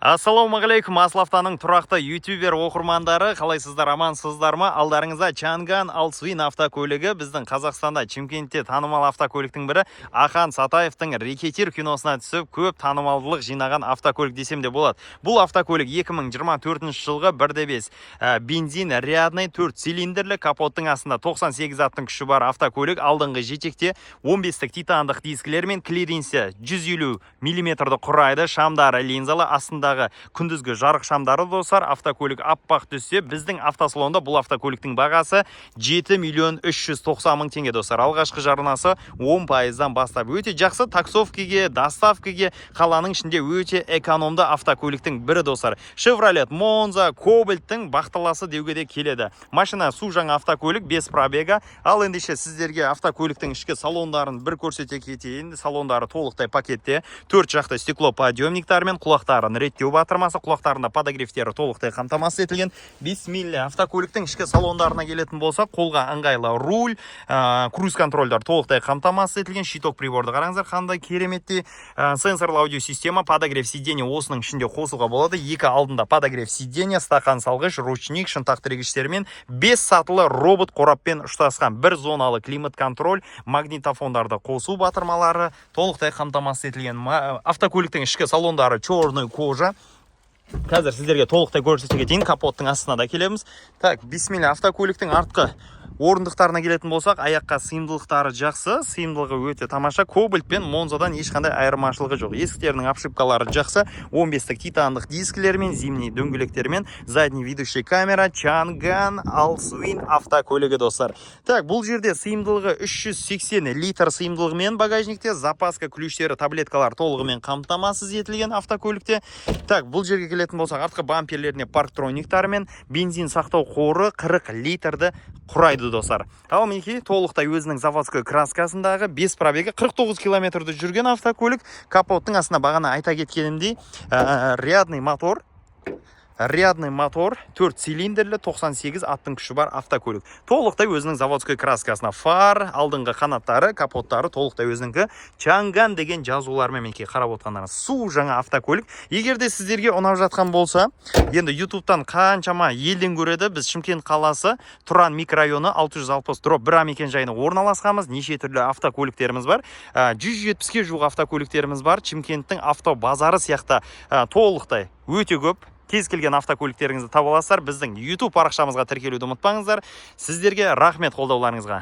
Ассалаумағалейкум, Асыл Автоның тұрақты ютубер оқырмандары, қалайсыздар, амансыздар ма? Алдарыңызда Чанган Алсвин автокөлігі. Біздің Қазақстанда, Шымкентте танымал автокөліктің бірі. Ақан Сатаевтың «Рэкетир» киносына түсіп, көп танымалдылық жинаған автокөлік десем де болады. Бұл автокөлік 2024 жылғы, 1.5 бензин, рядный, 4 цилиндрлі, капоттың астында 98 аттың күші бар автокөлік. Алдыңғы жетекте 15-тік титандық дискілермен, клиренсі 150 миллиметрді құрайды, шамдары линзалы, астындағы күндізгі жарық шамдары. Достар, автокөлік аппақ түсте. Біздің автосалонда бұл автокөліктің бағасы 7 миллион 390 мың теңге, достар. Алғашқы жарнасы 10%-дан бастап. Өте жақсы таксовкеге, доставкаге, қаланың ішінде өте экономды автокөліктің бірі, достар. Chevrolet Monza, Кобальттың бақталасы деуге де келеді. Машина су жаңа автокөлік, без пробега. Ал ендеше сіздерге автокөліктің ішкі салондарын бір көрсете кетейін. Салондары толықтай пакетте, төрт жақты стеклоподъемниктармен, құлақтарын реттеу батырмасы, құлақтарында подогревтері толықтай қамтамасыз етілген. Бисмилля, автокөліктің ішкі салондарына келетін болсақ, қолға ыңғайлы руль, круиз контрольдар толықтай қамтамасыз етілген. Щиток приборды қараңыздар, қандай кереметтей. Сенсорлы аудиосистема, подогрев сиденье осының ішінде қосуға болады. Екі алдында подогрев сиденье, стақан салғыш, ручник, шынтақ тірегіштермен, бес сатылы робот қораппен ұштасқан бір зоналы климат контроль, магнитофондарды қосу батырмалары толықтай қамтамасыз етілген. Автокөліктің ішкі салондары черный кожа. Қазір сіздерге толықтай көрсете кетейін, капоттың астына да келеміз. Так, бисмилля, автокөліктің артқы орындықтарына келетін болсақ, аяққа сыйымдылықтары жақсы, сыйымдылығы өте тамаша. Кобальт пен Монзадан ешқандай айырмашылығы жоқ. Есіктерінің обшивкалары жақсы, 15-тік титандық дискілермен, зимний дөңгелектермен, задний ведущий камера. Чанган Алсвин автокөлігі, достар. Так, бұл жерде сыйымдылығы 380 литр сыйымдылығымен багажникте, запаска ключтері, таблеткалар толығымен қамтамасыз етілген автокөлікте. Так, бұл жерге келетін болсақ, артқы бамперлеріне парктрониктарымен, бензин сақтау қоры 40 литрді құрайды, достар. Ал мінекей, толықтай өзінің заводской краскасындағы, 5 пробегі 49 километрді жүрген автокөлік. Капоттың астына бағана айта кеткенімдей, рядный мотор, рядный мотор, 4 цилиндрлі, 98 аттың күші бар автокөлік. Толықтай өзінің заводской краскасына, фар, алдыңғы қанаттары, капоттары толықтай өзінікі. Чанган деген жазулармен, мінекей, қарап отырғандарыңыз, су жаңа автокөлік. Егер де сіздерге ұнап жатқан болса, енді ютубтан қаншама елден көреді. Біз Шымкент қаласы, Тұран микрорайоны, 660/1 мекен жайына орналасқанбыз. Неше түрлі автокөліктеріміз бар. 170-ке жуық автокөліктеріміз бар. Шымкенттің автобазары сияқты, толықтай өте көп. Кез келген автокөліктеріңізді таба аласыздар. Біздің YouTube парақшамызға тіркелуді ұмытпаңыздар. Сіздерге рахмет қолдауларыңызға.